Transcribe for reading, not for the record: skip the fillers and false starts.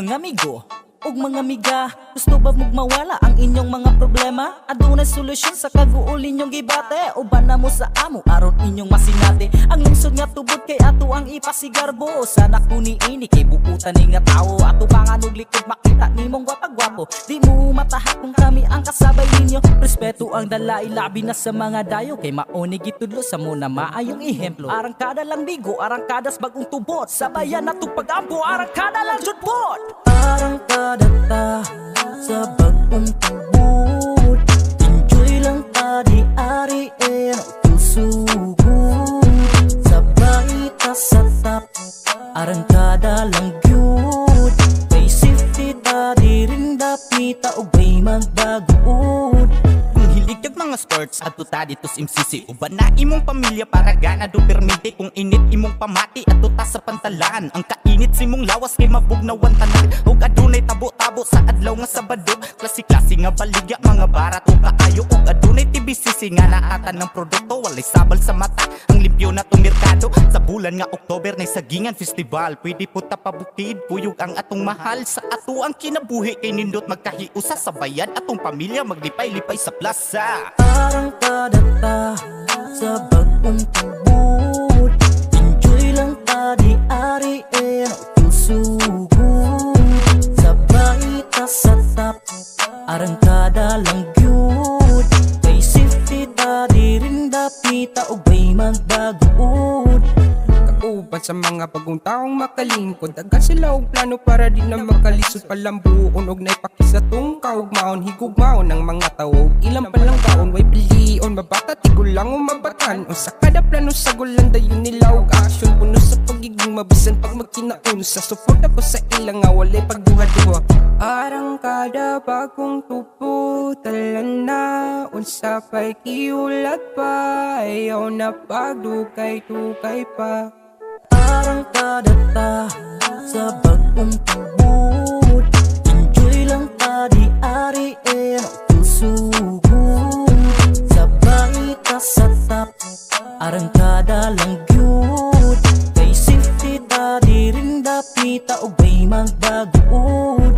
Mga amigo ug mga amiga, gusto ba mong mawala ang inyong mga problema? Adunay solusyon sa kaguol inyong gibate. Uban na mo sa amo aron inyong masinati. Ang lungsod nga tubod kay ato ang ipasigarbo. Sana kuni ini kay buutan ni nga tawo. Ato pangan og likod makita nimong gwapa-gwapo. Di mo matahak kung kami ang kasabay ninyo. Respeto ang dala, ilabi na sa mga dayo, kay mauni gitudlo sa mo na maayong ehemplo. Arangkada lang bigo, arangkadas bagong tubot. Sabayan na pag-ampo, arangkada lang jud pod. Arangkada ta sa bagong tubod. Enjoy lang ta di ari and feel so good. Sabay ta sa top, arangkada lang gyud. Kay safety ta di rin dapita og way magbagood. Kung hilig kag mga sports, adto ta dito sa MCC. Uban na imong pamilya para gana do permite. Kung init imong pamati, adto ta sa Pantalan. Ang kainit sa imong lawas kay mabugnawan tanan. Ug adunay tabo-tabo sa adlaw nga Sabado. Klase-klase nga baligya, mga barato kaayo. Ug adunay TBCC nga naatan ng produkto. Walay sabal sa mata, ang limpyo na tong merkado. Sa bulan nga October na Sagingan Festival. Pwede po ta pabukid, kuyog ang atong mahal. Sa ato ang kinabuhi kay nindot magkahiusa. Sa bayan atong pamilya maglipay-lipay sa plaza. Arangkada ta sa bagong tubod. Enjoy lang ta di ari and feel so good. Sabay ta sa top, arangkada lang gyud. Kay safety ta di rin dapita og way magbagood. Kauban sa mga bagong taong makalingkod. Dagan sila og plano para di na makalisod. Palambuon og naipakis sa tong kaugmaon. Higugmaon ng mga tao ilang palanggaon. Way pilion, mabata, tigulang o mabatan. O sa kada plano sa gulan dayon nila og action. Puno sa pagiging mabisan pag magkinaon. Sa suporta ko sa ilang nga walay pagduha-duha. Arangkada bagong tubo, tala na. Unsa pa'y kiulat pa? Ayaw na pagdukay-dukay pa. Arangkada ta sa bagong tubod. Enjoy lang ta di ari and feel so good. Sabay ta sa top, arangkada lang gyud. Kay safety ta di rin dapita og way magbagood.